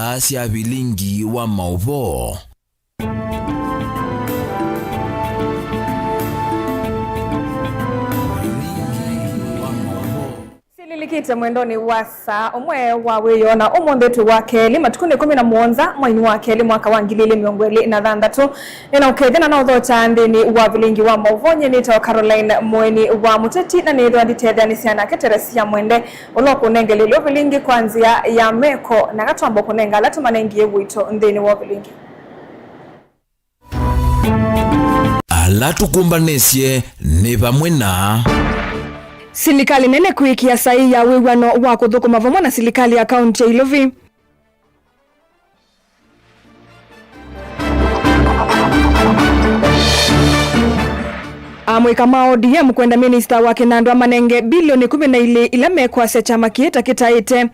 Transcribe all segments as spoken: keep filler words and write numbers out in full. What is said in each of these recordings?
Aa sya vilingi wa maũvoo. Syĩlĩlĩkĩte mwendonĩ wa saa ũmwe wa wĩoo, na ũmũnthĩ twĩ wa kelĩ, matukũ nĩ ĩkũmi na mũonza, mweinĩ wa kelĩ, mwaka wa ngili ilĩ mĩongo ĩlĩ na thanthatũ. Nĩ na ũkethya na naũthokya nthĩnĩ wa vilingi wa maũvoo. Nyie nĩtawa Caroline Mũeni wa Mũteti, na nĩthwa nditetheanĩsya nake Teresia Mwende, ũla ũkũnengelelya vilingi kwa nzĩa ya meko, na katwamba kũnenga ala tũmanengie ũito nthĩnĩ wa vilingi. Ala tũkũmbanĩsye nĩ vamwe na. Silikalĩ nene kwĩkĩa saii ya wĩw'ano wa kũthũkũma vamwe na silikalĩ ya kaunti ya Ilovi. Amũika ma O D M kwenda minista wa kĩnandũ amanenge bilioni ĩkũmi na ilĩ ila mekwasya kyama kĩĩ ta kĩtaĩte.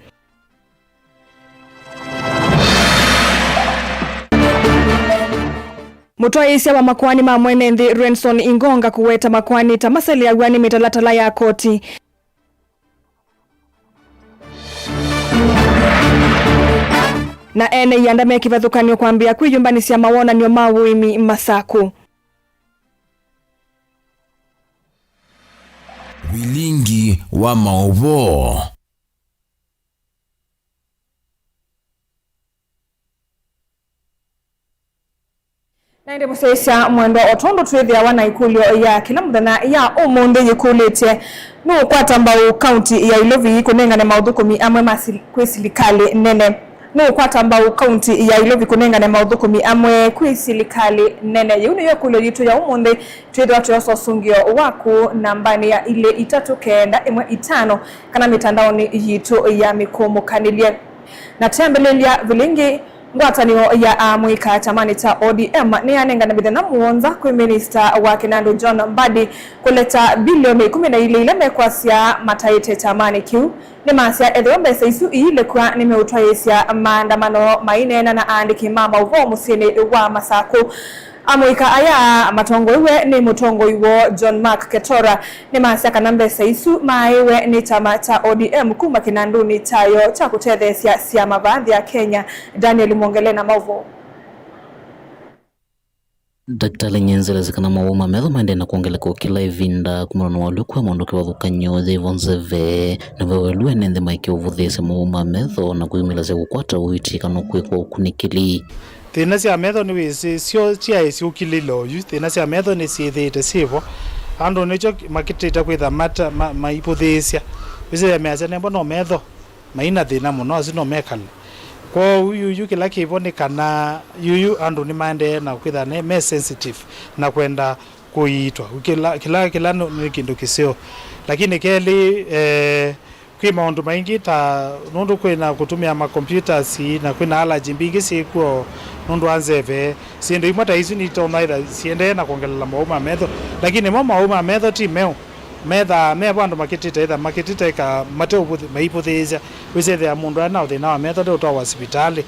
Mũtwaĩĩsya wa makoani ma mwene nthĩ Renson Ingonga kũweta makoani ta maseleaw'a nĩ mĩtalatala ya koti. Na ene ianda me kĩvathũkany'o kwambĩĩa kwĩyũmbanĩsya mawonany'o ma ũĩmi Masakũ. Vilingi wa maũvoo. Na ĩndĩ mũsyaĩĩsya mwendwa, o tondũ twĩthĩawa na ĩkũlyo ya kĩla mũthenya ya ũmũnthĩ yĩkũlĩtye, nũũkwata mbau kaunti ya Ilovi kũnengane maũthũkũmi amwe ma sil-, kwĩ silikalĩ nene? Nũũkwata mbau kaunti ya Ilovi kũnengane maũthũkũmi amwe kwĩ silikalĩ nene? Yĩu nĩyo ĩkũlyo yitũ ya ũmũnthĩ. Twĩthĩwa tũyosa ũsũngĩo waku nambanĩ ya ilĩ itatũ kenda ĩmwe itano kana mĩtandaonĩ yitũ ya mĩkũmũkanĩlye. Na twambĩlĩlya vilingi, ngwatanĩo ya amũika kyamanĩ kya O D M nĩyanengane mĩthenya mũonza kwĩ minista wa kĩnandũ John Mbadi kũleta bilioni ĩkũmi na ilĩ ila mekwasya mataĩte kyamanĩ kĩu. Nĩmasya ethĩwa mbesa isu iilekwa, nĩmeũtwaĩĩsya maandamano maineena na aandĩki ma maũvoo mũsyĩnĩ wa Masakũ. Amũika aya matongoiwe nĩ mũtongoi woo John Mark Ketora nĩmasya kana mbesa isu maaĩwe nĩ kyama kya O D M kuma kĩnandũnĩ kyayo kya kũtetheesya syama vaa nthĩ ya Kenya. Daniel Mwongele na maũvoo. Ndakĩtalĩ Nyenzi elesya kana mawau ma metho maendee na kwongeleka o kĩla ĩvinda kumana na ũalyũku wa maũndũ kĩvathũkany'o yĩvo nzeve, na ve welu ene nthĩ maĩke ũvũthĩĩsya mawau ma metho na kwĩyumĩlasya kũkwata ũiiti kana kwĩkwa ũkunĩkĩli. Thĩna sya metho nĩwĩsĩ syo syaĩ syũkilĩle oyu. Thĩna sya metho nĩsyĩthĩĩte syĩvo. Andũ nĩkyo makĩtĩte kwĩtha mata-, ma-, maivũthĩĩsya. Wĩsĩ measya nembwa no metho. Mai na thĩna mũno, asu no mekale. Kwoou yuyu kĩla kĩvo nĩ kana yuyu andũ nĩmaendee na kwĩtha ne, me sensitive na kwenda kũiitwa. Kĩla, kĩla, kĩla nĩ, nĩ kĩndũ kĩseo. Lakini kelĩ, eh, kwĩ maũndũ maingĩ ta nũndũ kwĩ na kũtũmĩa ma computers na kwĩ na allergy mbingĩ syĩkw'o nũndũ wa nzeve, syĩndũ imwe ta isu nitonya ĩtha siendee na kwongelela mawau ma metho. Lakini mo mawau ma metho ti meũ. Methaa me vandũ makĩtĩte, ĩtha makĩtĩte ĩka mate ũvũthĩ-, maivũthĩĩsya. Wĩsĩthĩa mũndũ aĩ na ũthĩna wa metho ndeũtwawa sivitalĩ.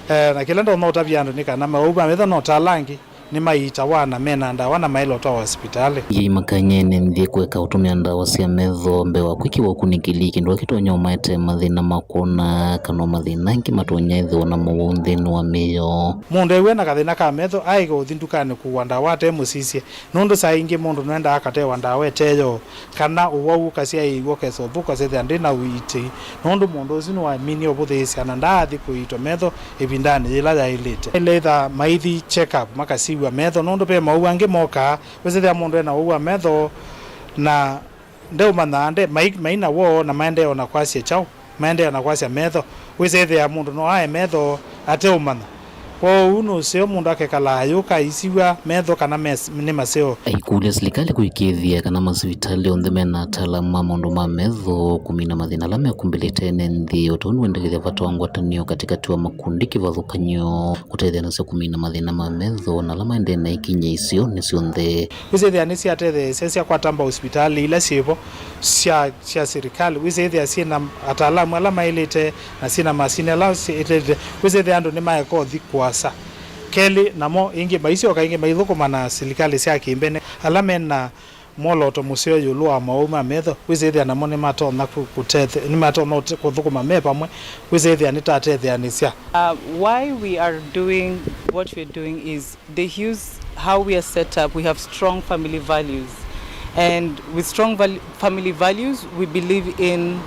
Eh, na kĩla ndonya ũtavya andũ nĩ kana mawau ma metho no ta ala angĩ, nĩmaiitawa na mena ndawa na maĩle ũtwawa sivitalĩ. Yĩi makany'e ene nthĩ kũeka ũtũmĩa ndawa sya metho mbee wa kwĩkĩwa ũkunĩkĩli, kĩndũ kĩtonya ũmaete mathĩna ma kwona kana o mathĩna angĩ matonya ĩthĩwa na mawau nthĩnĩ wa mĩĩ yoo. Mũndũ ew'e na kathĩna ka metho aĩke ũthi ndukanĩ kũua ndawa ate mũsisye. Nũndũ saa ingĩ mũndũ nwendaa akatewa ndawa ĩte yoo, kana ũwau ũkasyaĩĩw'a ũkesa ũthũka ũsethĩa ndĩ na ũiiti, nũndũ mũndũ ũsu nĩwaminie ũvũthĩĩsya na ndaathi kũiitwa metho ĩvindanĩ yĩla yaĩlĩte. Ĩla ĩtha maithi check up makasiw'a metho, nũndũ ve mawau angĩ mokaa, wĩsĩthĩa mũndũ ena ũwau wa metho na ndeũmanyaa nde, mai-, mai na woo na maendee o na kwasya kyaũ. Maendeea na kwasya metho. Wĩsethĩa mũndũ no ae metho ateũmanya. Kwoou nũseo mũndũ akekala ayũka aisiw'a metho kana mes-, nĩ maseo. Aikũlya silikalĩ kũĩkĩĩthya kana masivitalĩ onthe mena ataalamu ma maũndũ ma metho kũmina mathĩna ala mekumbĩlĩte ene nthĩ, o ta ũu nĩwendeethya vata wa ngwatanĩo katĩkatĩ wa makundi kĩvathũkany'o kũtetheanasya kũmina mathĩna ma metho na ala maendee na ikinyĩ isionĩ syonthe. Wĩsĩthĩa nĩsyatetheesya syakwata mbau sivitalĩ ila syĩvo sya sya silikalĩ, wĩsĩthĩa syĩ na ataalamu ala maĩlĩte na syĩ na masini ala syĩlĩte, wĩsĩthĩa andũ nĩmaeka ũthi kũasa. Kelĩ, namo ĩngĩ maisyoka ĩngĩ maithũkũma na silikalĩ sya kĩmbene, ala me na Mwolooto mũseo ĩũlũ wa mowau ma metho, wĩsĩthĩa namo nĩmatonya kũ-, kũtethya, nĩmatonya ũte-, kũthũkũma me vamwe, wĩsĩthĩa nĩtatetheanĩsya. Uh, why we are doing what we're doing is the Hughes, how we are set up, we have strong family values. And with strong val-, family values, we believe in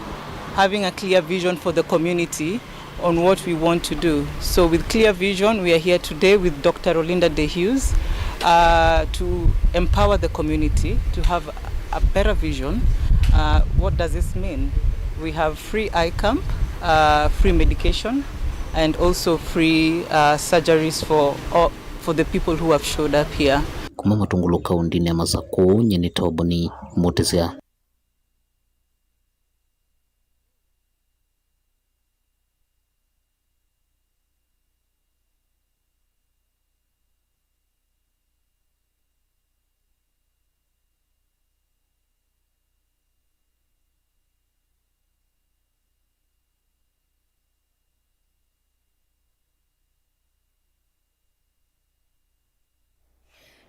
having a clear vision for the community on what we want to do. So with clear vision, we are here today with Doctor Rolinda De Hughes, uh, to empower the community to have a better vision. Uh, what does this mean? We have free eye camp, uh, free medication, and also free, uh, surgeries for all, for the people who have showed up here. Kuma Matungulu kaundinĩ ya Masakũ, nyie nĩ Toboni Mutisya.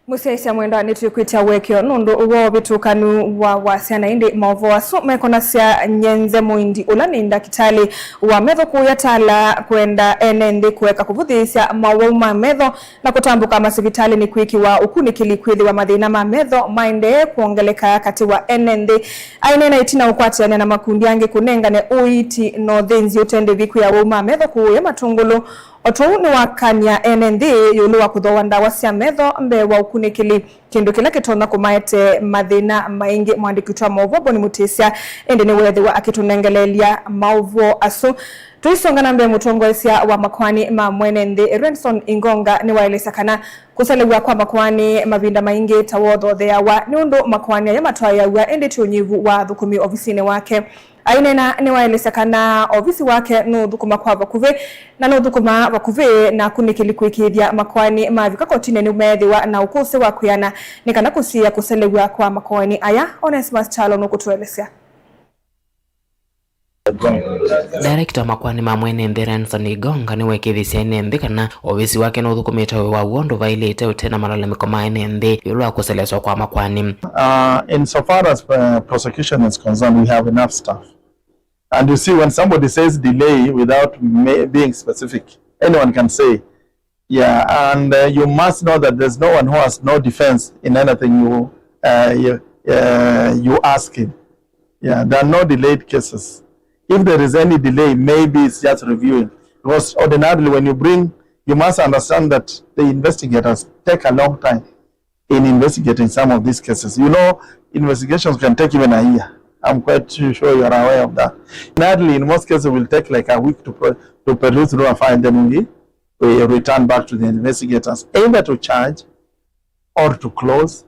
Mũsyaĩĩsya mwendwa, nĩtwĩkwĩtya ũekeo nũndũ wa ũvĩtũkanu wa wasya, na ĩndĩ maũvoo asu mekonasya Nyenze Mũindi, ũla nĩ ndakĩtalĩ wa metho kũya Tala, kwenda ene nthĩ kũeka kũvũthĩĩsya mowau ma metho na kũtambũka masivitalĩnĩ kwĩkĩwa ũkunĩkĩli, kwĩthĩwa mathĩna ma metho maendee kwongeleka katĩ wa ene nthĩ. Aineena ĩtina ũkwatĩanĩa na makundi angĩ kũnengane ũiiti na ũthĩnzi ũte ndĩvi kwĩ awau ma metho kũũya Matungulu. O tũu nĩwakany'a ene nthĩ ĩũlũ wa kũthooa ndawa sya metho mbee wa ũkunĩkĩli, kĩndũ kĩla kĩtonya kũmaete mathĩna maingĩ. Mũandĩki witũ wa maũvoo Boni Mutisya ĩndĩ nĩweethĩwa akĩtũnengeleelya maũvoo asu. Tũisonga na mbee, mũtongoesya wa makoani ma mwene nthĩ Renson Ingonga nĩwaelesya kana kũselew'a kwa makoani mavinda maingĩ ta wothotheawa nĩ ũndũ makoani aya matwaĩaw'a ĩndĩ ti ũnyivu wa athũkũmi ovisinĩ wake. Aineena nĩwaelesya kana ovisi wake nũũthũkũma kwa vakuvĩ na nũũthũkũma vakuvĩ na akunĩkĩli kũĩkĩĩthya makoani mavika kotinĩ nĩmeethĩwa na ũkũsĩ wa kwĩana nĩ kana kũsiĩĩa kũselew'a kwa makoani aya. Onesmus Kyalo nũkũtũelesya. Director wa makoani ma mwene nthĩ Renson Igonga nĩwekĩthisye ene nthĩ kana ovisi wake nũthũkũmĩte wĩa wa w'o ndũvaĩlĩte ũte na malalamiko ma ene nthĩ ĩũlũ wa kũseleswa kwa makoani. Uh, insofar as, uh, prosecution is concerned, we have enough staff. And you see, when somebody says delay without ma-, being specific, anyone can say, yeah, and, uh, you must know that there's no one who has no defense in anything you, uh, you, uh, you ask him. Yeah, there are no delayed cases. If there is any delay, maybe it's just reviewing. Because ordinarily, when you bring, you must understand that the investigators take a long time in investigating some of these cases. You know, investigations can take even a year. I'm quite sure you are aware of that. Ordinarily, in most cases, it will take like a week to pro-, to peruse through a file, then we, we return back to the investigators, either to charge or to close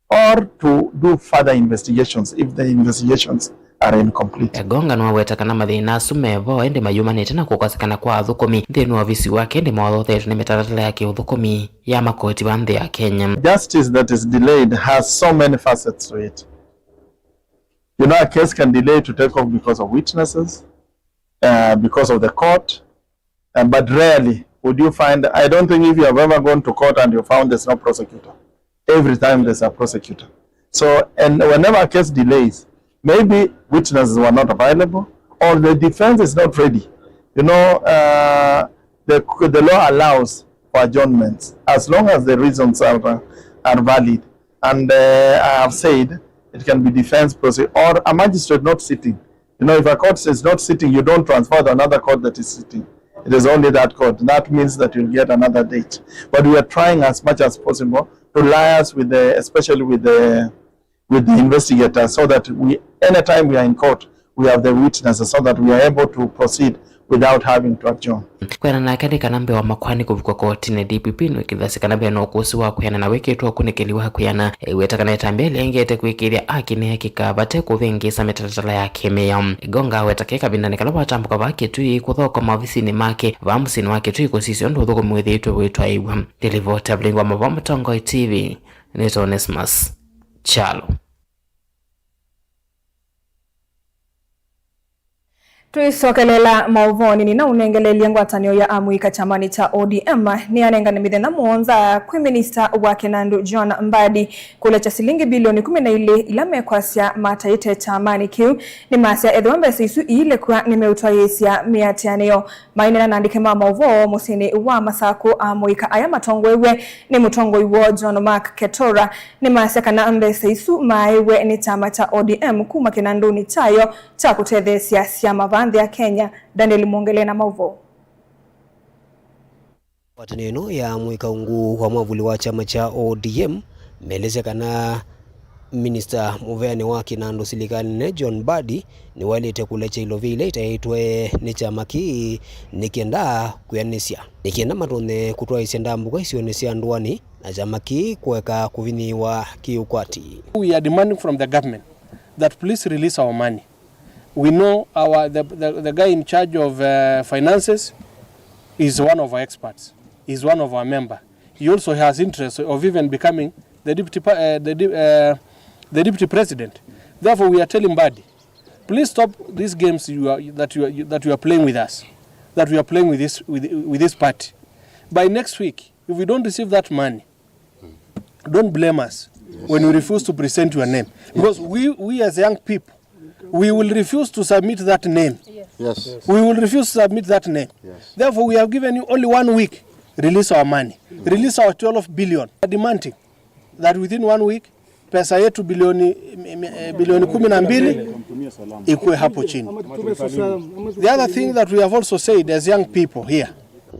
or to do further investigations if the investigations are incomplete. Igonga nĩwaweta kana mathĩna asu me vo, ĩndĩ mayumanĩte na kũkosekana kwa athũkũmi nthĩnĩ wa ovisi wake, ĩndĩ mawothoetwe nĩ mĩtalatala ya kĩũthũkũmi ya makoti va nthĩ ya Kenya. Justice that is delayed has so many facets to it. You know, a case can delay to take off because of witnesses, uh, because of the court, uh, but rarely would you find, I don't think if you have ever gone to court and you found there's no prosecutor. Every time there's a prosecutor. So, and whenever a case delays, maybe witnesses were not available, or the defense is not ready. You know, uh, the, the law allows for adjournments as long as the reasons are, are valid. And, uh, I have said it can be defense proceed or a magistrate not sitting. You know, if a court is not sitting, you don't transfer to another court that is sitting. It is only that court. That means that you'll get another date. But we are trying as much as possible to liaise with the, especially with the, with the investigators, so that we, anytime we are in court, we have the witnesses so that we are able to proceed without having to adjourn. Kwĩana nake nĩ kana mbee wa makoani kũvikwa kotinĩ, D P P nĩwĩkĩthasya kana ve na ũkũsĩ wa kwĩana na wĩkĩtwe ũkunĩkĩli wa kwĩana. Eweta kana ĩtambya ĩlengete kwĩkĩĩthya haki nĩyekĩka vate kũvĩngĩĩsa mĩtalatala ya kĩmĩao. Igonga aweta kaĩ kavindanĩ kala watambũka vaa Kitui kũthokoma ovisinĩ make vaa mũsyĩnĩ wa Kitui kũsisya ũndũ ũthũkũmi wĩthĩĩtwe wĩtwaĩw'a. Nĩ livoti ya Vilingi wa Mavoo Mũtongoi T V, nĩ Onesmus Kyalo. Tũisokelela maũvoonĩ, nĩnaũnengeleelye ngwatanĩo ya amũika kyamanĩ kya O D M nĩyanengane mĩthenya mũonza kwĩ minista wa kĩnandũ John Mbadi kũlekya silingi bilioni kũmi na ilĩ ila mekwasya mataĩte kyamanĩ kĩu. Nĩmasya ethĩwa mbesa isu iilekwa nĩmeũtwaĩĩsya mĩatĩanĩo. Maineena na andĩki ma maũvoo mũsyĩnĩ wa Masakũ, amũika aya matongoew'e nĩ mũtongoi woo John Mark Ketora nĩmasya kana mbesa isu maaĩwe nĩ kyama kya O D M kuma kĩnandũnĩ kyayo kya kũtetheesya syama vaa nthĩ ya Kenya. Daniel Mwongele na maũvoo. Ngwatanĩo ĩno ya mũika ungu wa mwavuli wa kyama kya O D M meelesya kana minista mũveanĩ wa kĩnandũ silikalĩ nene John Mbadi nĩwaĩlĩte kũlekya ilovia ila itaĩtwe nĩ kyama kĩĩ nĩ kenda kwĩanĩsya, nĩ kenda matonye kũtwaĩĩsya ndambũka isionĩ sya ndũanĩ na kyama kĩĩ kũeka kũvinyĩĩwa kĩũkwati. We are demanding from the government that please release our money. We know our the, the, the guy in charge of uh, finances is one of our experts, is one of our member. He also has interest of even becoming the deputy pa- uh, the, de- uh, the deputy president. Therefore, we are telling Mbadi, please stop these games you are that you are that you are playing with us, that we are playing with this with, with this party. By next week, if we don't receive that money, don't blame us when we refuse to present your name, because we we as young people, we will refuse to submit that name. Yes. We will refuse to submit that name. Yes. Therefore, we have given you only one week. Release our money. Release our twelve billion. We are demanding that within one week, pesa yetu bilioni, eh, bilioni kumi na mbili ikuwe hapo chini. The other thing that we have also said as young people here,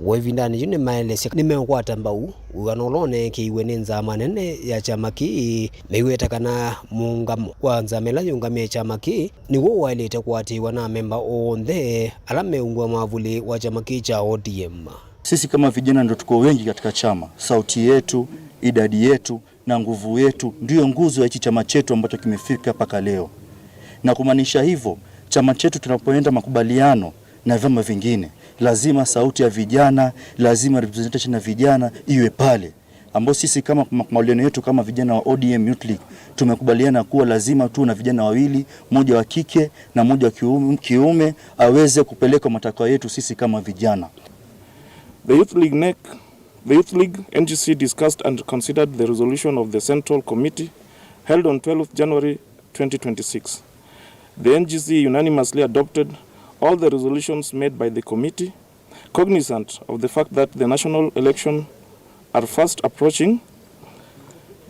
we ĩvindanĩ yĩu nĩmaelesya nĩmeũkwata mbau wĩw'ano ũla ũneekĩiwe nĩ nzama nene ya kyama kĩĩ, meiweta kana mũũngamo wa nzama ĩla yĩũngamĩe kyama kĩĩ nĩw'o waĩlĩte kũatĩĩwa na amemba onthe ala meungu wa mwavuli wa kyama kĩĩ kya O D M. Sisi kama vijana ndio tuko wengi katika chama, sauti yetu, idadi yetu na nguvu yetu ndiyo nguzo ya hichi chama chetu ambacho kimefika mpaka leo. Na kumaanisha hivyo, chama chetu tunapoenda makubaliano na vyama vingine, lazima sauti ya vijana, lazima representation ya vijana iwe pale, ambao sisi kama makubaliano yetu kama vijana wa O D M Youth League tumekubaliana kuwa lazima tuwe na vijana wawili, mmoja wa kike na mmoja wa kium- kiume, aweze kupeleka matakwa yetu sisi kama vijana. The Youth League NEC, the Youth League N G C discussed and considered the resolution of the Central Committee held on twelfth January twenty twenty-six. The N G C unanimously adopted all the resolutions made by the committee. Cognizant of the fact that the national election are fast approaching,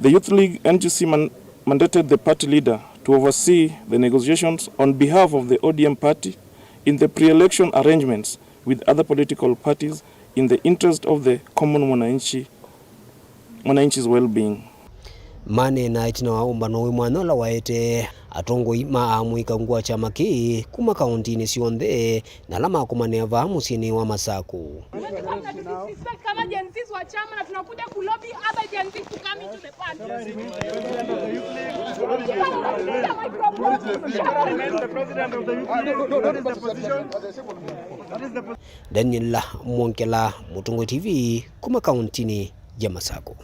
the Youth League N G C man- mandated the party leader to oversee the negotiations on behalf of the O D M party in the pre-election arrangements with other political parties in the interest of the common mwananchi, mwananchi's well-being. Maneena ĩtina wa ũmbano wĩ mwanya ũla waete atongoi ma amũika ungu wa kyama kĩĩ kuma kaũntĩnĩ syonthe na ala makomanĩa vaa mũsyĩnĩ wa Masakũ. Disrespect kama Gen Zs wa chama na tunakuja kulobi other Gen Zs to come into the party. Daniel Mwongela, Mũtongoi T V, kuma kaũntĩnĩ ya Masakũ.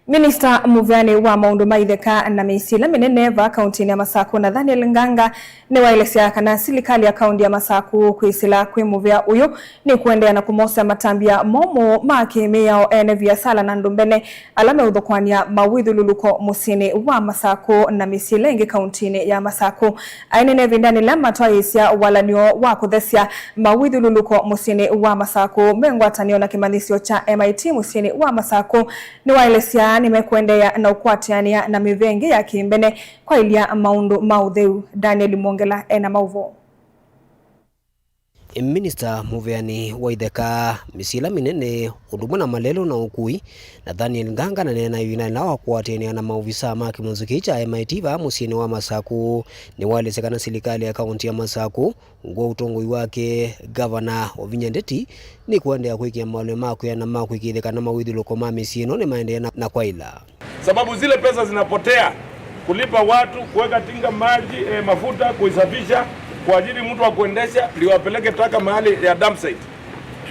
Minista mũveanĩ wa maũndũ ma itheka na mĩsyĩ ĩla mĩnene vaa kaũntĩnĩ ya Masakũ, Nathaniel Nganga, nĩwaelesya kana silikalĩ ya kaũntĩ ya Masakũ kwĩsĩla kwĩ mũvea ũyũ nĩkũendeea na kũmosea matambya momũ ma kĩ-mĩao ene viasala na andũ mbene ala meũthũkũanĩa mawĩthyũlũlũko mũsyĩnĩ wa Masakũ na mĩsyĩ ĩla ĩngĩ kaũntĩnĩ ya Masakũ. Ainene ĩvindanĩ yĩla matwaĩĩsya walany'o wa kũthesya mawĩthyũlũlũko mũsyĩnĩ wa Masakũ me ngwatanĩo na kĩmanyĩsyo kya M I T mũsyĩnĩ wa Masakũ, nĩwaelesya nĩmekũendeea na ũkwatĩanĩa na mĩvĩa ĩngĩ ya kĩmbene kwaĩlya maũndũ ma ũtheu. Daniel Mwongela ena maũvoo. Minista mũveani wa itheka, mĩsyĩ ĩla mĩnene, ũndũ ũmwe na malelũ na ũkui, Nathaniel Nganga, naneena ĩvindanĩ yĩla wakũatĩanĩa na maovisaa ma kĩmanyĩsyo kĩĩ kya M I T vaa mũsyĩnĩ wa Masakũ, nĩwaelesya kana silikalĩ ya kaũntĩ ya Masakũ, ungu wa ũtongoi wake Gavana Wavinya Ndeti, nĩkũendeea kwĩkĩa maũlyo ma kwĩana ma kũĩkĩĩthya kana mawĩthyũlũko ma mĩsyĩ ĩno nĩmaendeea na, na kwaĩla. Sababu zile pesa zinapotea kulipa watu, kuweka tinga maji, eh, mafuta, kuisafisha, kuajiri mtu wa kuendesha, ndio apeleke taka mahali ya dump site.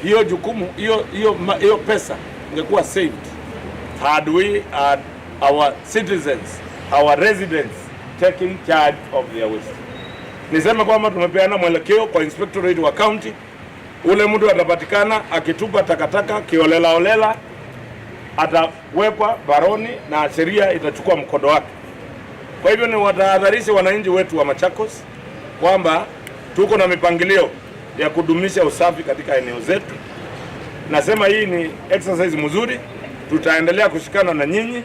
Hiyo jukumu, hiyo, hiyo ma-, hiyo pesa ingekuwa saved had we had our citizens, our residents taking charge of their waste. Niseme kwamba tumepeana mwelekeo kwa inspectorate wa county, ule mtu atapatikana akitupa takataka kiolelaolela atawekwa baroni na sheria itachukua mkondo wake. Kwa hivyo niwatahadharishe wananchi wetu wa Machakos kwamba tuko na mipangilio ya kudumisha usafi katika eneo zetu. Nasema hii ni exercise mzuri, tutaendelea kushikana na nyinyi.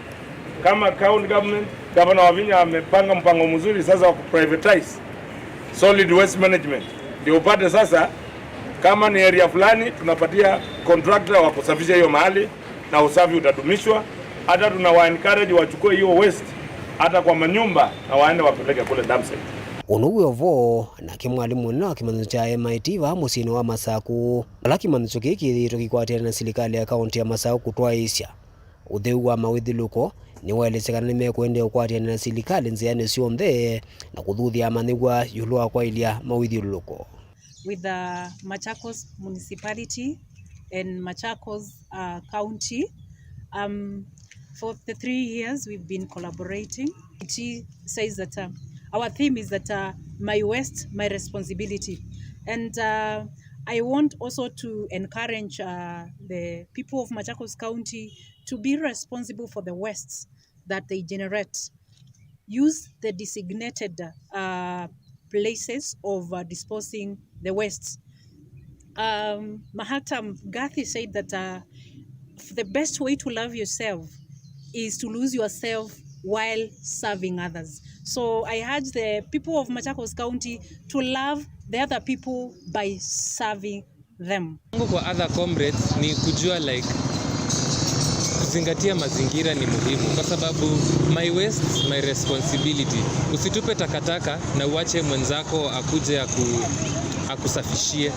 Kama county government, Gavana Wavinya amepanga mpango mzuri sasa wa kuprivatize solid waste management. Ndio upate sasa, kama ni area fulani, tunapatia contractor wa kusafisha hiyo mahali na usafi utadumishwa. Hata tunawa encourage wachukue hiyo waste hata kwa manyumba na waende wapeleke kule dump site. Ũnũ wĩ o vo, nake mwalimũ mũnene wa kĩmanyĩsyo kya M I T vaa mũsyĩnĩ wa Masaku, vala kĩmanyĩsyo kĩĩ kĩthĩĩtwe kĩkwatĩana na silikalĩ ya kaũntĩ ya Masaku kũtwaĩĩsya ũtheu wa mawĩthyũlũlũko, nĩwaelesya kana nĩmekũendeea ũkwatĩanĩa na silikalĩ nzĩanĩ syonthe na kũthuthya amanyĩw'a ĩũlũ wa kwaĩlya mawĩthyũlũlũko. With the Machakos Municipality and Machakos, uh, County, um, for the three years we've been collaborating. It says that, uh, our theme is that, uh, my waste, my responsibility. And, uh, I want also to encourage, uh, the people of Machakos County to be responsible for the wastes that they generate. Use the designated, uh, places of, uh, disposing the wastes. Um, Mahatma Gandhi said that, uh, the best way to love yourself is to lose yourself while serving others. So I urge the people of Machakos County to love the other people by serving them. Yangu kwa other comrades ni kujua, like, kuzingatia mazingira ni muhimu, kwa sababu my waste, my responsibility. Usitupe takataka na uache mwenzako akuje aku-, akusafishie.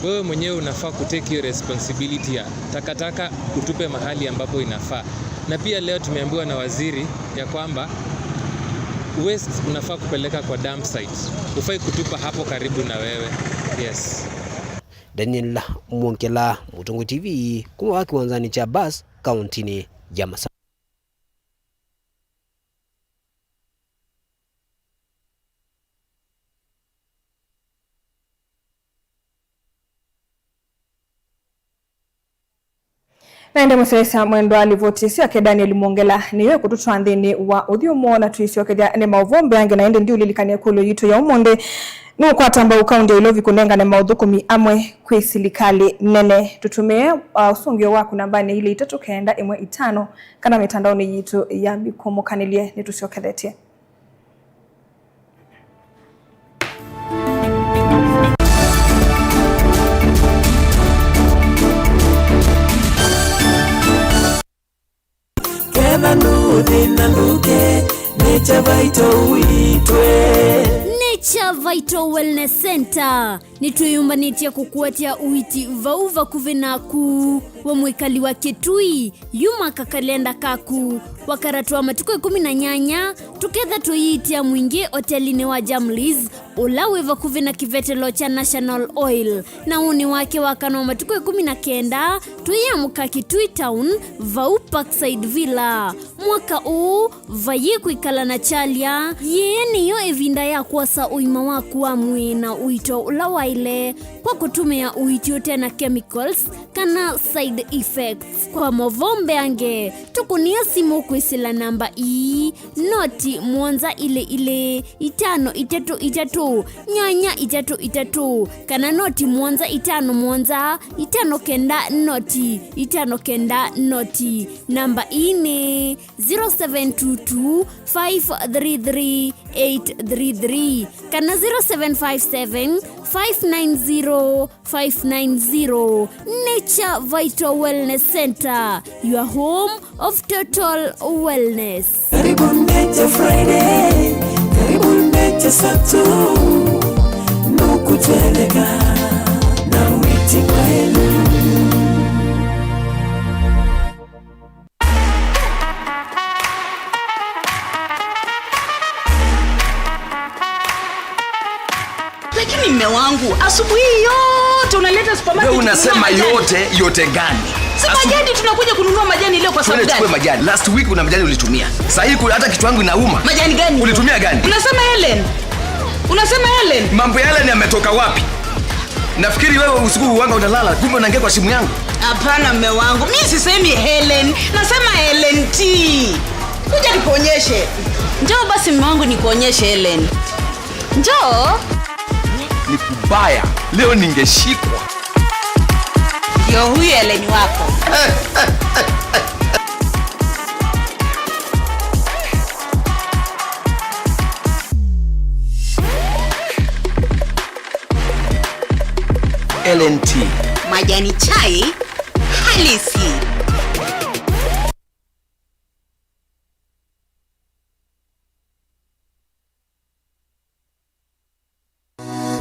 Wewe mwenyewe unafaa kutake hiyo responsibility ya takataka, utupe mahali ambapo inafaa. Na pia leo tumeambiwa na waziri ya kwamba waste unafaa kupeleka kwa dump site. Hufai kutupa hapo karibu na wewe. Yes. Daniel Mwongela, Mũtongoi T V, kuma wa kĩwanzanĩ kya bus, kaũntĩnĩ ya Masaku. Na ĩndĩ mũsyaĩĩsya mwendwa, livoti ĩsu yake Daniel Mwongela nĩyo ĩkũtũtwaa nthĩnĩ wa ũthyũmũo, na tũisyokethya nĩ maũvoo mbeange. Na ĩndĩ ndiũlilikany'a ĩkũlyo yitũ ya ũmũnthĩ, nũkwata mbau kaũntĩ ya Ilovi kũnengane maũthũkũmi amwe kwĩ silikalĩ nene? Tũtũmĩe, uh, ũsũngĩo waku nambanĩ ilĩ itatũ kenda ĩmwe itano kana mĩtandaonĩ yitũ ya mĩkũmũkanĩlye. Nĩtũsyokethetye. Ketha nũthĩna ndũke, Nature Vital witwe. Nature Vital Wellness Center. Nĩtwĩyũmbanĩtye kũkũatya ũiiti vau vakuvĩ naku. We mwĩkali wa Kĩtui, yuma kakalenda kaku. Wakaratwa matukũ ĩkũmi na nyanya, tũketha tũiitia mwingĩ otelinĩ wa Jamlis, ũla wĩ vakuvĩ na kĩvetelo kya National Oil. Na ũnĩ wake wakanwa matukũ ĩkũmi na kenda, tũyĩamũka Kĩtui Town, vau Parkside Villa. Mwaka ũũ, vayĩ kwĩkala na kyalya, yĩĩ nĩyo ĩvinda ya kwosa ũima waku wa mwĩĩ na ũito ũla waĩle kwa kũtũmĩa ũiiti ũte na chemicals kana side effects. Kwa maũvoo mbeange, tũkũnĩe simũ kwĩsĩla namba ii, noti mũonza ilĩ ilĩ, itano itatũ itatũ, nyanya itatũ itatũ, kana noti mũonza itano mũonza, itano kenda noti, itano kenda noti. Namba ii nĩ zero seven two two, five three three, eight three three kana zero seven five seven, five nine zero, five nine zero. Nature Vital Wellness Center, your home of total wellness. Karibu Nature Friday, karibu Nature Sato, nũkũtweleka na wĩti mwaĩlu. Lakini mme wangu, asubuhi hii yote unaleta supermarket. Wewe unasema kununua majani. Yote, yote gani? Si asu- majani tunakuja kununua majani leo kwa sababu gani? Tuende tuchukue majani. Last week una majani ulitumia. Sasa hii ku-, hata kichwa yangu inauma. Majani gani? Ulitumia gani? Unasema Helen. Unasema Helen? Mambo ya Helen yametoka wapi? Nafikiri wewe usiku huanga unalala, kumbe unaingia kwa simu yangu. Hapana, mme wangu. Mi sisemi Helen, nasema Helen T. Kuja nikuonyeshe. Njoo basi, mme wangu, nikuonyeshe Helen. Njoo. Ni kubaya. Leo ningeshikwa. Ndio huyu Helen wako. Helen T. Majani chai halisi.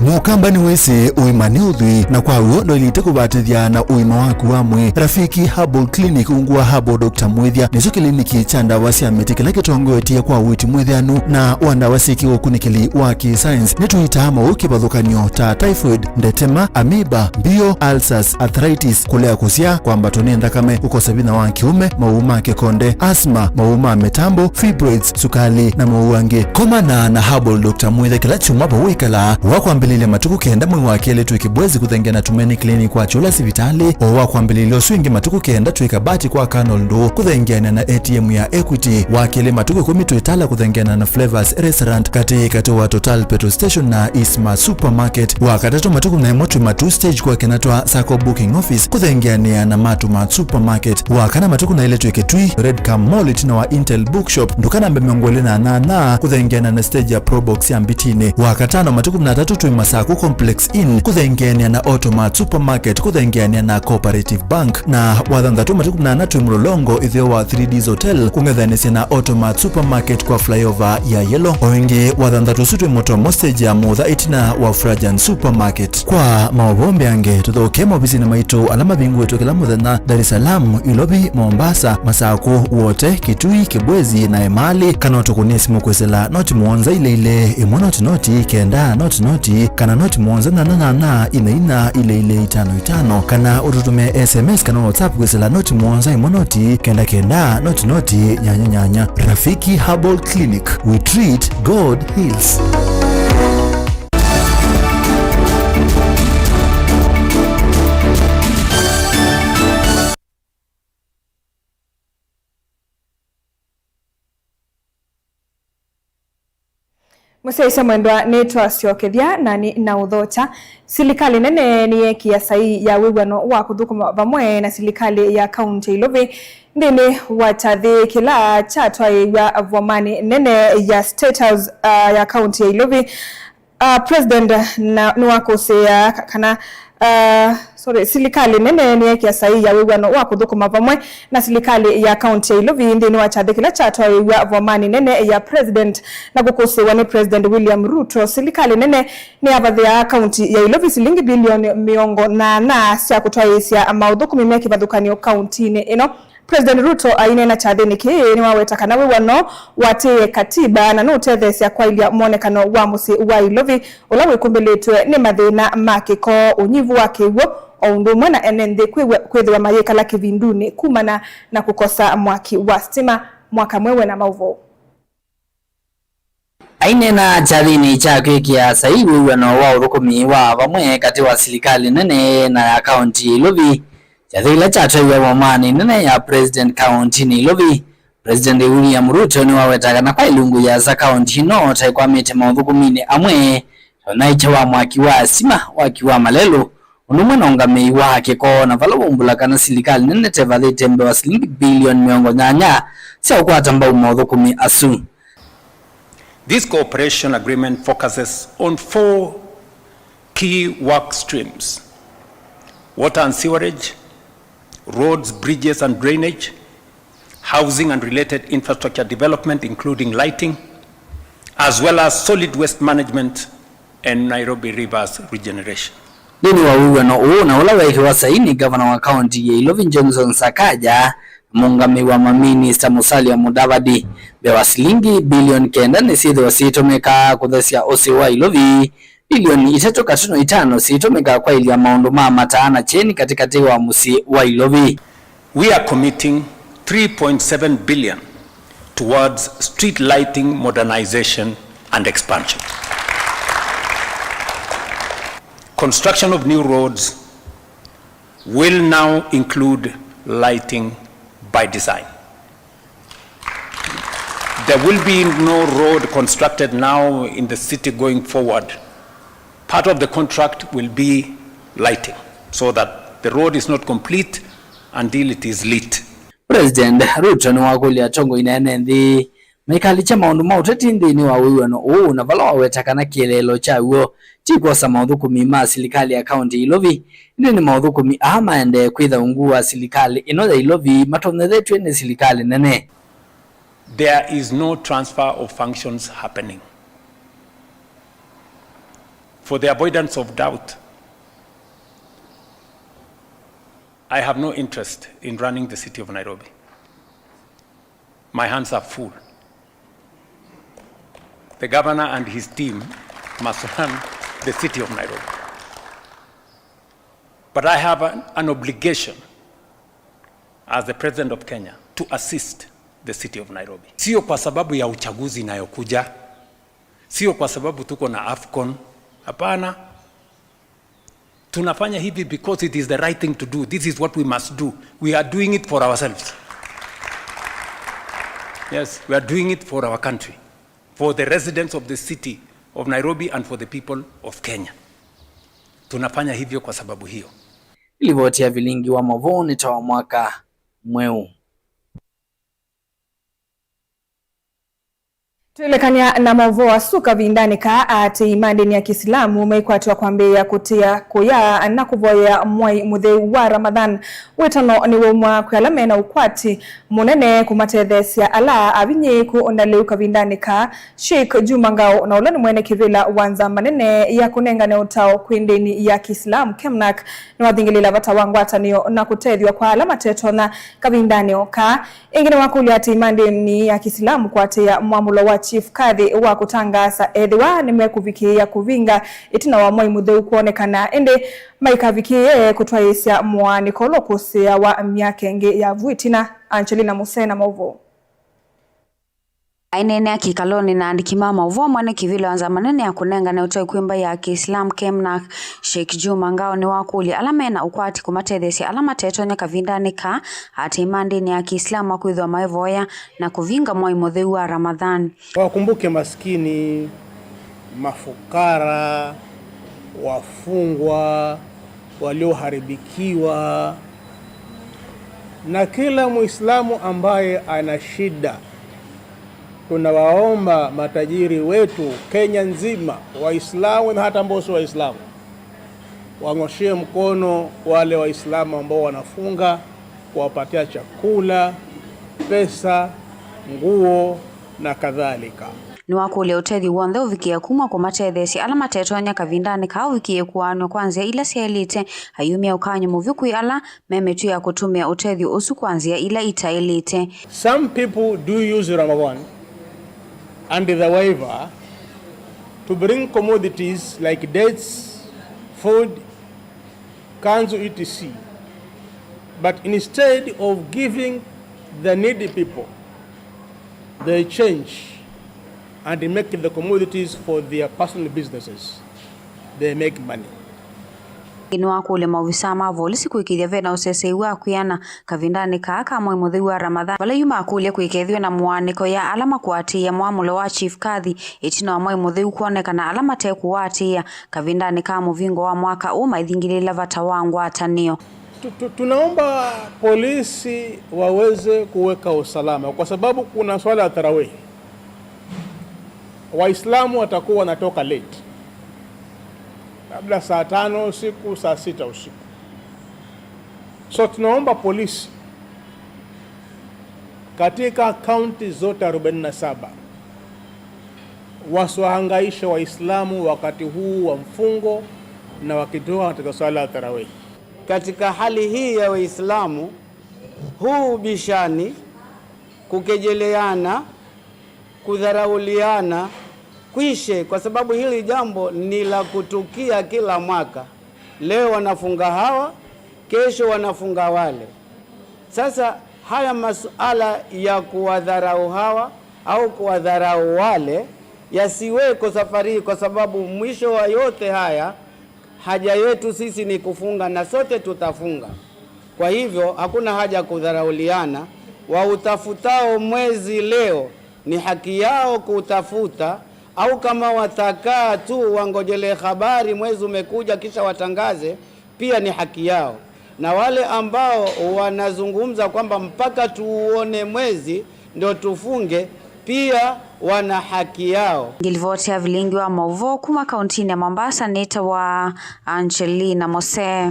Mũkamba nĩwĩsĩ ũima nĩ ũthwii, na kwa w'o ndwaĩlĩte kũvatĩthya na ũima waku wa mwĩĩ. Rafiki Herbal Clinic, ungu wa Herbal Doctor Mwĩthya, nĩkyo kĩliniki kya ndawa sya mĩtĩ kĩla kĩtongoetye kwa ũiiti mwĩthĩanu na wa ndawa syĩ kĩũkunĩkĩli wa kĩ-science. Nĩtũitaa mawau kĩvathũkany'o ta typhoid, ndetema, amoeba, mbio, ulcers, arthritis, kũlea kũsyaa, kwambatwa nĩ nthakame, kũkosa vinya wa kĩũme, mawau ma kĩkonde, asthma, mawau ma mĩtambo, fibroids, sukali, na mawau angĩ. Komana na Herbal Doctor Mwĩthya kĩla kyumwa vau wĩkalaa, wa kwambĩlĩlya matukũ kenda mwei wa kelĩ twĩ Kĩbwezi kũthengeana na Tumaini Clinic wa Kyũla sivitalĩ, o wa kwambĩlĩlya ũsu ĩngĩ matukũ kenda twĩ Kabati kwa Colonel Ndũũ kũthengeana na A T M ya Equity, wa kelĩ matukũ ĩkũmi twĩ Tala kũthengeana na Flavors Restaurant katĩ katĩ wa Total Petrol Station na Eastmart Supermarket, wa katatũ matukũ na ĩmwe twĩ Matuu Stage kwa Kenatwa Sacco Booking Office kũthengeanĩa na Matu Mart Supermarket, wa kana matukũ na ĩlĩ twĩ Kitui Red Cam Mall ĩtina wa Intel Bookshop, nduka namba mĩongo ĩlĩ na nyanya kũthengeana na stage ya Probox ya Mbitinĩ, wa katano matukũ na atatũ twĩ Masaku Complex Inn kũthengeanĩa na Automart Supermarket kũthengeanĩa na Cooperative Bank, na wa thanthatũ matukũ na ana twĩ Mlolongo ĩtheo wa Three Ds Hotel kũng'ethanĩsya na Automart Supermarket kwa flyover ya Yellow. O ĩngĩ wa thanthatũ ũsu twĩ Mũtomo stage ya Mũtha ĩtina wa Frajan Supermarket. Kwa maũvoo mbeange, tũthokee maovisinĩ maitũ ala mavingũĩtwe kĩla mũthenya Dar es Salaam, Ilovi, Mombasa, Masaku, Wote, Kitui, Kibwezi na Emali, kana ũtũkũnĩe simũ kwĩsĩla noti mũonza ilĩ ilĩ ĩmwe noti noti kenda noti noti, kana noti mũonza nyanya nyanya ina ina ilĩ ilĩ itano itano, kana ũtũtũmĩe S M S kana WhatsApp kwĩsĩla noti mũonza ĩmwe noti kenda kenda noti noti nyanya nyanya. Rafiki Herbal Clinic, we treat, God heals. Mũsyaĩĩsya mwendwa, nĩtwasyokethya na nĩ na ũthokya. Silikalĩ nene nĩyeekĩa saii ya wĩw'ano wa kũthũkũma vamwe na silikalĩ ya kaunti ya Ilovi nthĩnĩ wa kyathĩ kĩla kyatwaĩĩw'a vomanĩ nene ya State House, ah, ya kaunti ya Ilovi. Ah, President na, nĩwakũsĩĩa ka-, kana, ah, sorry, silikalĩ nene nĩyeekĩa saii ya wĩw'ano wa kũthũkũma vamwe na silikalĩ ya kaunti ya Ilovi nthĩnĩ wa kyathĩ kĩla kyatwaĩĩw'a vomanĩ nene ya President na kũkũsĩĩwa nĩ President William Ruto. Silikalĩ nene nĩyavathĩaa kaunti ya Ilovi silingi bilioni mĩongo nyanya sya kũtwaĩĩsya maũthũkũmi me kĩvathũkany'o kauntinĩ ĩno. President Ruto aineena kyathĩnĩ kĩĩ nĩwaweta kana wĩw'ano ũatĩĩe katiba na nũũtetheesya kwaĩlya mwonekano wa mũsyĩ wa Ilovi, ũla wĩkumbĩlĩtwe nĩ mathĩna ma kĩko, ũnyivu wa kĩw'ũ, o ũndũ ũmwe na ene nthĩ kwĩw'a-, kwĩthĩwa mayĩkala kĩvindunĩ kumana na kũkosa mwaki wa sitima mwaka mweũ na maũvoo. Aineena kyathĩnĩ kya kwĩkĩa saii wĩw'ano wa ũthũkũmi wa vamwe katĩ wa silikalĩ nene na ya kaunti ya Ilovi, kyathĩ kĩla kyatwaiwe vomanĩ nene ya President kauntinĩ Ilovi, President William Ruto nĩwaweta kana kwa ĩlungu yĩasa kaunti ĩno ta ĩkwamĩte maũthũkũminĩ amwe ta ũnyaĩĩkya wa mwaki wa sima, waki wa malelũ, ũndũ ũmwe na ũngamĩi wa kĩko, na vala waumbũla kana silikalĩ nene tevathĩte mbee wa silingi bilioni mĩongo nyanya sya ũkwata mbau maũthũkũmi asu. This cooperation agreement focuses on four key work streams: water and sewerage, roads, bridges and drainage, housing and related infrastructure development, including lighting, as well as solid waste management and Nairobi River's regeneration. Nthĩnĩ wa wĩw'ano ũũ na ũla weekĩwa saii nĩ ngavana wa kaunti ya Ilovi Johnson Sakaja na mũũngamĩi wa maminista Musalia Mudavadi, mbee wa silingi bilioni kenda nĩsyĩthĩwa syĩtũmĩka kũthesya ũsĩ wa Ilovi, bilioni itatũ katuno itano syĩtũmĩka kwaĩlya maũndũ ma mataa na kyeni katĩkatĩ wa mũsyĩ wa Ilovi. We are committing three point seven billion towards street lighting modernization and expansion. Construction of new roads will now include lighting by design. There will be no road constructed now in the city going forward. Part of the contract will be lighting, so that the road is not complete until it is lit. President Ruto nĩwakũlya atongoi na ene nthĩ maikalikye maũndũ ma ũteti nthĩnĩ wa wĩw'ano ũũ, na vala waweta kana kĩeleelo kyaw'o ti kwosa maũthũkũmi ma silikalĩ ya kaunti ya Ilovi, ĩndĩ nĩ maũthũkũmi aa maendee kwĩtha ungu wa silikalĩ ĩno ya Ilovi matonyethetw'e nĩ silikalĩ nene. There is no transfer of functions happening. For the avoidance of doubt, I have no interest in running the city of Nairobi. My hands are full. The governor and his team must run the city of Nairobi. But I have an, an obligation as the president of Kenya to assist the city of Nairobi. Sio kwa sababu ya uchaguzi inayokuja, sio kwa sababu tuko na AFCON. Hapana. Tunafanya hivi because it is the right thing to do. This is what we must do. We are doing it for ourselves. Yes, we are doing it for our country, for the residents of the city of Nairobi and for the people of Kenya. Tunafanya hivyo kwa sababu hiyo. Livoti ya vilingi wa mavoo nĩ ta wa mwaka mweũ. Twĩlekany'a na maũvoo asu, kavindanĩ kaa aatĩĩi ma ndĩni ya Kĩsilamu maikwatĩwa kwambĩĩa kũtĩa, kũya na kũvoyea mwai mũtheu wa Ramadhan. Wĩtano nĩwaumw'a kwĩ ala me na ũkwati mũnene kũmatetheesya ala avinyĩĩku. Na lĩu kavindanĩ kaa, Sheikh Juma Ngao, na ũla nĩ mwene kĩvĩla wa Nzama Nene ya kũnengane ũtao kwĩ ndĩni ya Kĩsilamu, KEMNAK, nĩwathingĩlĩĩla vata wa ngwatanĩo na kũtethw'a kwa ala matetonya kavindanĩ o kaa. Ĩngĩ nĩwakũlya atĩĩi ma ndĩni ya Kĩsilamu kũatĩĩa mwamũlo wa Chief Kadhi wa kũtangaasa ethĩwa nĩmekũvikĩĩa kũvinga ĩtina wa mwai mũtheu kwonekana, ĩndĩ maikavikĩĩe kũtwaĩĩsya mũaanĩko ũla ũkũsĩĩawa myaka ĩngĩ ya vu ĩtina. Angelina Musena, maũvoo. Aineenea kĩkalonĩ na andĩki ma maũvoo, mwene kĩvĩla wa Nzama Nene ya kũnengane ũtao kwĩ mbaĩ ya Kĩislamu, KEMNAK, Sheikh Juma Ngao, nĩwakũlya ala mena ũkwati kũmatetheesya ala matetonya kavindanĩ kaa, atĩĩi ma ndĩni ya Kĩislamu makwĩthĩwa maivoya na kũvinga mwai mũtheu wa Ramadhan. Wakumbuke maskini, mafukara, wafungwa, walioharibikiwa, na kila Muislamu ambaye ana shida. Tunawaomba matajiri wetu Kenya nzima, Waislamu na hata ambao si Waislamu, wang'oshie mkono wale Waislamu ambao wanafunga, kuwapatia chakula, pesa, nguo na kadhalika. Nĩwakũlya ũtethyo w'onthe ũvikĩe kumw'a kũmatetheesya ala matetonya kavindanĩ kaa ũvikĩe kũaanw'a kwa nzĩa ila syaĩlĩte, ayumya ũkany'o mũvyũ kwĩ ala me mĩtw'e ya kũtũmĩa ũtethyo ũsu kwa nzĩa ila itaĩlĩte. Some people do use Ramadan and the waiver to bring commodities like dates, food, kanzu, et cetera. But instead of giving the needy people, they change and make the commodities for their personal businesses. They make money. Nĩwakũlya maovisaa ma volisi kũĩkĩĩthya ve na ũseseĩ wa kwĩana kavindanĩ kaa ka mwai mũtheu wa Ramadhan, vala yu makũlya kũikethĩwe na mũaanĩko ya ala makũatĩĩa mwamũlo wa Chief Kadhi ĩtina wa mwai mũtheu kwonekana ala matekũũatĩĩa kavindanĩ ka mũvingo wa mwaka ũũ maithingĩlĩĩla vata wa ngwatanĩo. Tu-, tu-, tunaomba polisi waweze kuweka usalama kwa sababu kuna swala ya tarawih. Waislamu watakuwa wanatoka late, labda saa tano usiku, saa sita usiku. So tunaomba polisi katika kaunti zote arobaini na saba wasiwahangaishe Waislamu wakati huu wa mfungo na wakitoka katika swala ya tarawih. Katika hali hii ya Waislamu, huu ubishani, kukejeleana, kudharauliana kwishe, kwa sababu hili jambo ni la kutukia kila mwaka. Leo wanafunga hawa, kesho wanafunga wale. Sasa haya masuala ya kuwadharau hawa au kuwadharau wale yasiweko safari hii, kwa sababu mwisho wa yote haya Haja yetu sisi ni kufunga na sote tutafunga. Kwa hivyo, hakuna haja kudharauliana. Wautafutao mwezi leo, ni haki yao kutafuta, au kama watakaa tu wangojelee habari mwezi umekuja kisha watangaze, pia ni haki yao. Na wale ambao wanazungumza kwamba mpaka tuuone mwezi ndio tufunge, pia wana haki yao. Ngilivoti ya vilingi wa mauvoo kuma kauntinĩ ya Mombasa nĩtawa Angelina Mose.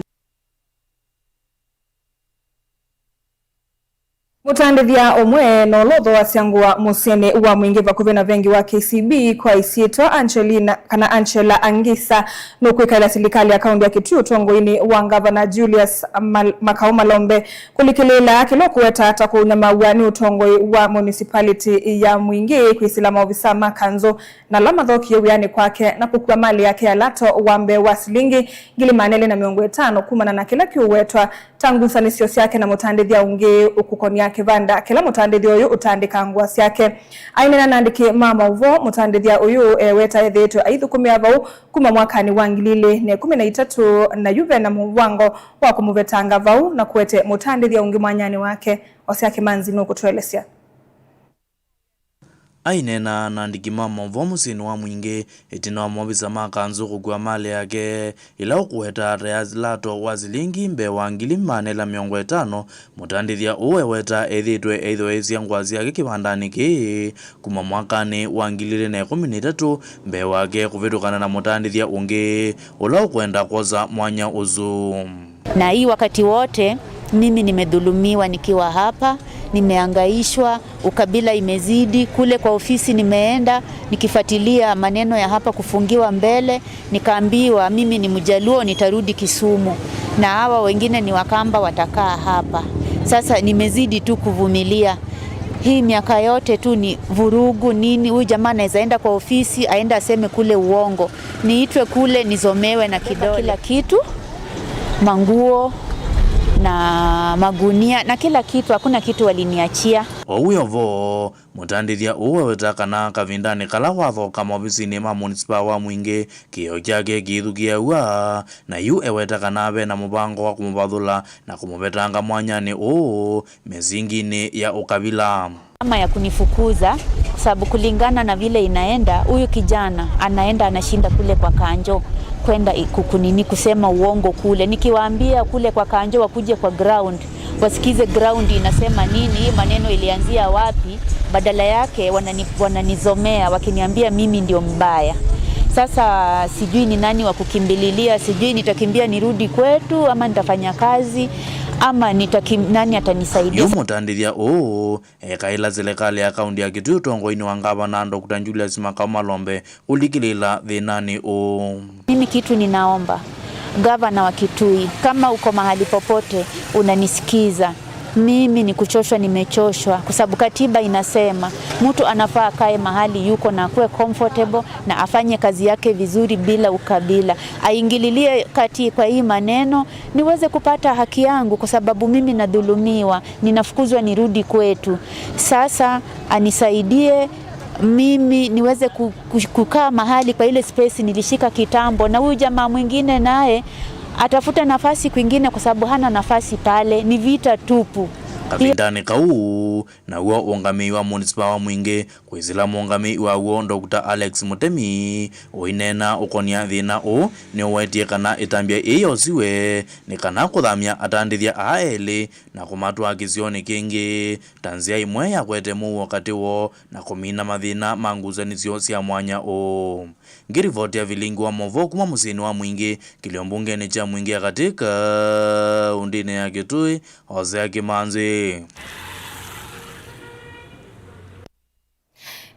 Mũtandĩthya ũmwe na ũla ũthooasya ngũa mũsyĩnĩ wa Mwingĩ vakuvĩ na vengi wa K C B kwa isyĩtwa Angelina, kana Angela Angisa, nũkwĩkaĩla silikalĩ ya kaunti ya Kitui ũtongoinĩ wa ngavana Julius Mal-, Makau Malombe kũlikĩlĩĩla kĩla ũkũweta ta kũũnyamaw'a nĩ ũtongoi wa municipality ya Mwingĩ kwĩsĩla maovisa ma kanzũ na ala mathokie wĩanĩ kwake na kũkua malĩ yake ya lato wa mbee wa silingi ngili maana elĩ na mĩongo ĩtano kumana na kĩla kĩũwetwa ta ngusanĩsyo syake na mũtandĩthya ũngĩ ũkũkonĩa kĩvanda kĩla mũtandĩthya ũyũ ũtandĩkaa ngũa syake. Aineena na andĩki ma maũvoo, mũtandĩthya ũyũ eweta ethĩĩtwe aithũkũmĩa vau kuma mwakanĩ wa ngili ilĩ na ĩkũmi na itatũ, na yu ve na mũvango wa kũmũvetanga vau na kũete mũtandĩthya ũngĩ mwanyanĩ wake. Osea Kĩmanzi nũkũtũelesya. Aineena na andĩki ma maũvoo mũsyĩnĩ wa Mwingĩ ĩtina wa maovisa ma kanzũ kũkua malĩ yake, ĩla ũkũweta ta ya lato wa silingi mbee wa ngili maana elĩ na mĩongo ĩtano, mũtandĩthya ũũ eweta ethĩĩtwe eithooesya ngũa syake kĩvandanĩ kĩĩ kuma mwakanĩ wa ngili ilĩ na ĩkũmi na itatũ mbee wake kũvĩtũkana na mũtandĩthya ũngĩ ũla ũkwenda kwosa mwanya ũsu. Na hii wakati wote mimi nimedhulumiwa nikiwa hapa, nimehangaishwa, ukabila imezidi. Kule kwa ofisi nimeenda nikifuatilia maneno ya hapa kufungiwa mbele, nikaambiwa mimi ni Mjaluo, nitarudi Kisumu na hawa wengine ni Wakamba watakaa hapa. Sasa nimezidi tu kuvumilia. Hii miaka yote tu ni vurugu nini. Huyu jamaa anaweza enda kwa ofisi, aende aseme kule uongo. Niitwe kule nizomewe na kidole. Kila kitu, manguo na magunia na kila kitu, hakuna kitu waliniachia. O wĩ o vo, mũtandĩthya ũũ eweta kana kavindanĩ kala wathoka maovisinĩ ma mũnisipaa wa Mwingĩ, kĩeo kyake kĩithũkĩaw'a, na yu eweta kana ve na mũvango wa kũmũvathũla na kũmũvetanga mwanyanĩ ũũ mĩsinginĩ ya ũkavila. Ama ya kunifukuza, kwa sababu kulingana na vile inaenda, huyu kijana anaenda anashinda kule kwa kanjo, kwenda i-, kukunini kusema uongo kule. Nikiwaambia kule kwa kanjo wakuje kwa ground, wasikize ground inasema nini, hii maneno ilianzia wapi, badala yake wanani-, wananizomea wakiniambia mimi ndio mbaya. Sasa sijui ni nani wa kukimbililia, sijui nitakimbia nirudi kwetu ama nitafanya kazi ama nitakim-, nani atanisaidia. Yu mũtandĩthya ũũ ekaĩla silikalĩ ya kaunti ya Kitui ũtongoinĩ wa ngavana Doctor Julius Makau Malombe kũlikĩlĩĩla thĩnanĩ ũũ. Mimi kitu ninaomba, gavana wa Kitui, kama uko mahali popote unanisikiza, mimi ni kuchoshwa nimechoshwa, kwa sababu katiba inasema mtu anafaa akae mahali yuko na akuwe comfortable na afanye kazi yake vizuri bila ukabila. Aingililie kati kwa hii maneno niweze kupata haki yangu, kwa sababu mimi nadhulumiwa, ninafukuzwa nirudi kwetu. Sasa anisaidie mimi niweze ku-, ku-, kukaa mahali kwa ile space nilishika kitambo, na huyu jamaa mwingine naye atafute nafasi kwingine, kwa sababu hana nafasi pale. Ni vita tupu. Kavindanĩ kau, naw'o ũngamĩi wa mũnisipaa wa Mwingĩ, kwĩsĩla mũngamĩi waw'o Doctor Alex Mutemi ũineena ũkonia thĩna ũũ, nĩũwetie kana ĩtambya ĩĩ yosiwe nĩ kana kũthamya atandĩthya aa elĩ na kũmatwaa kĩsionĩ kĩngĩ ta nzĩa ĩmwe ya kũete mũuo katĩ woo na kũmina mathĩna ma ngusanĩsyo sya mwanya ũũ. Ngĩrivoti ya vilingi wa maũvoo kuma mũsyĩnĩ wa Mwingĩ, kĩlio mbungenĩ kya Mwingĩ ya katĩ kaũndĩnĩ ya Kitui, Hosea Kĩmanzi.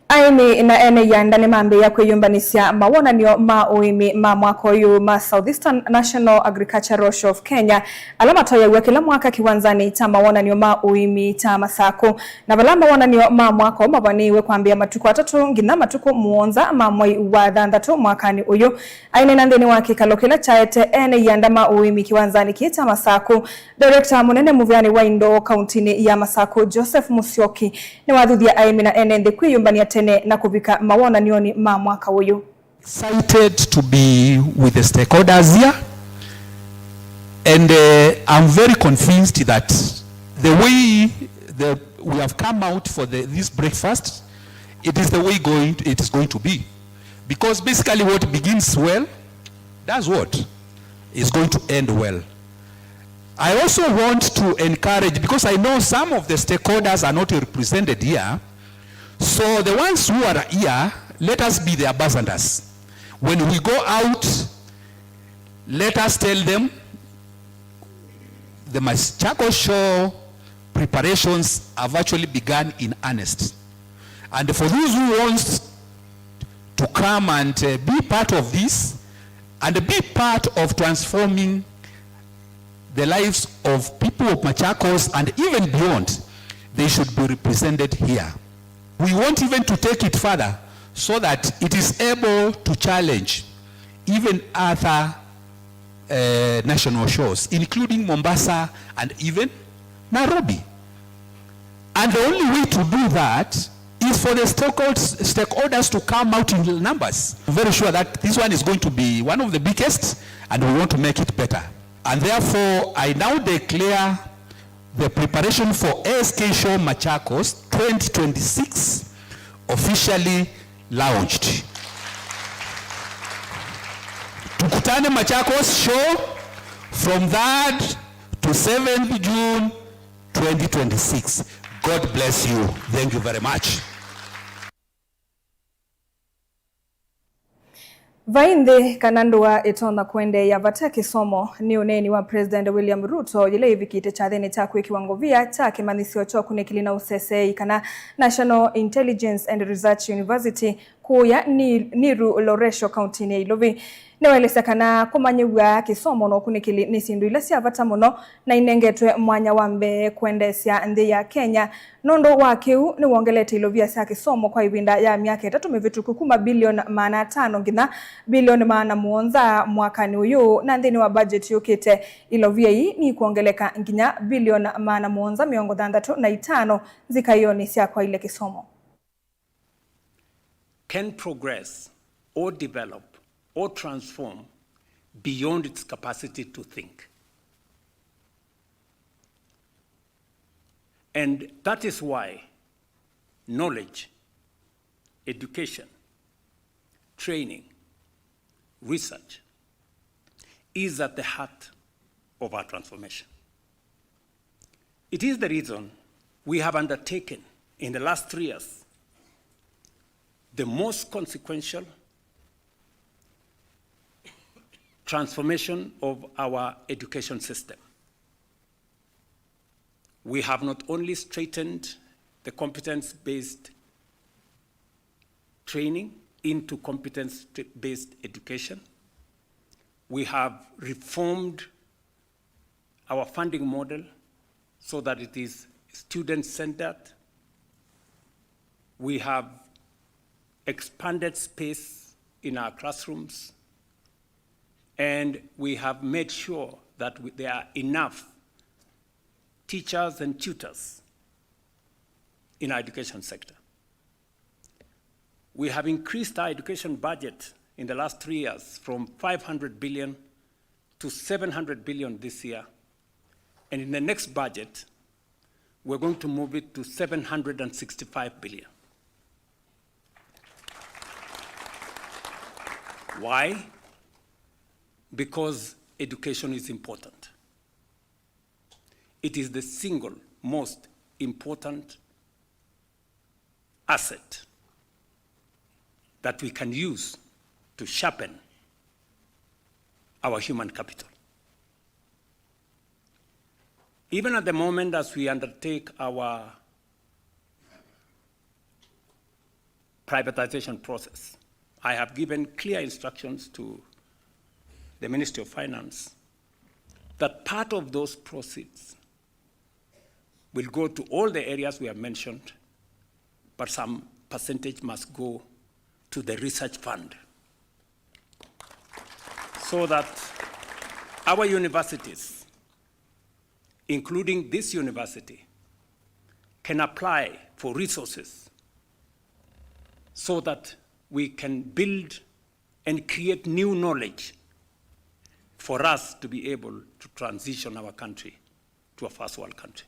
Aĩmi na ene ianda nĩmambĩĩa kwĩyũmbanĩsya mawonany'o ma ũĩmi ma mwaka ũyũ ma Southeastern National Agricultural Show of Kenya, ala matoeaw'a kĩla mwaka kĩwanzanĩ kya mawonany'o ma ũĩmi kya Masakũ, na vala mawonany'o ma mwaka ũũ mavanĩĩwe kwambĩĩa matukũ atatũ nginya matukũ mũonza ma mwei wa thanthatũ mwakanĩ ũyũ. Aineena nthĩnĩ wa kĩkalo kĩla kyaete ene ianda ma ũĩmi kĩwanzanĩ kĩĩ kya Masakũ, Director mũnene mũveanĩ wa indo kauntinĩ ya Masakũ, Joseph Musyoki, nĩwathuthya aĩmi na ene nthĩ kwĩyũmbany'a tene na kũvika mawonany'onĩ ma mwaka ũyũ. Excited to be with the stakeholders here, and, uh, I'm very convinced that the way the, we have come out for the, this breakfast, it is the way going, it is going to be, because basically what begins well does what? Is going to end well. I also want to encourage, because I know some of the stakeholders are not represented here, so the ones who are here, let us be the ambassadors. When we go out, let us tell them the Machakos Show preparations have actually begun in earnest. And for those who want to come and, uh, be part of this and be part of transforming the lives of people of Machakos and even beyond, they should be represented here. We want even to take it further so that it is able to challenge even other, uh, national shows, including Mombasa and even Nairobi. And the only way to do that is for the stakehold-, stakeholders to come out in numbers. I'm very sure that this one is going to be one of the biggest, and we want to make it better. And therefore, I now declare the preparation for A S K Show Machakos twenty twenty-six officially launched. Tukutane Machakos Show from third to seventh June twenty twenty-six. God bless you. Thank you very much. Vai nthĩ kana ndũa ĩtonya kũendeea vate kĩsomo, nĩ ũneeni wa President William Ruto yĩla ĩvikĩte kyathĩnĩ kya kwĩkĩwa ngovia kya kĩmanyĩsyo kya ũkunĩkĩli na ũseseei kana National Intelligence and Research University kũya Ni-, Niru Loresho, kauntinĩ ya Ilovi. Nĩwaelesya kana kũmanyĩw'a kĩsomo na ũkunĩkĩli nĩ syĩndũ ila sya vata mũno na inengetwe mwanya wa mbee kwendeesya nthĩ ya Kenya. Nũndũ wa kĩu, nĩwongelete ilovia sya kĩsomo kwa ĩvinda ya myaka ĩtatũ mĩvĩtũku kuma bilioni maana atano nginya bilioni maana mũonza mwakanĩ ũyũ, na nthĩnĩ wa budget yũkĩte, ilovia ii nikwongeleka nginya bilioni maana mũonza mĩongo thanthatũ na itano nzikaĩonĩ sya kwaĩlya kĩsomo. Can progress or develop or transform beyond its capacity to think. And that is why knowledge, education, training, research is at the heart of our transformation. It is the reason we have undertaken in the last three years the most consequential transformation of our education system. We have not only straightened the competence-based training into competence-based education, we have reformed our funding model so that it is student-centered. We have expanded space in our classrooms, and we have made sure that we, there are enough teachers and tutors in our education sector. We have increased our education budget in the last three years from five hundred billion to seven hundred billion this year, and in the next budget, we're going to move it to seven hundred and sixty-five billion. Why? Because education is important. It is the single most important asset that we can use to sharpen our human capital. Even at the moment, as we undertake our privatization process, I have given clear instructions to the Ministry of Finance that part of those proceeds will go to all the areas we have mentioned, but some percentage must go to the research fund, so that our universities, including this university, can apply for resources so that we can build and create new knowledge for us to be able to transition our country to a first world country.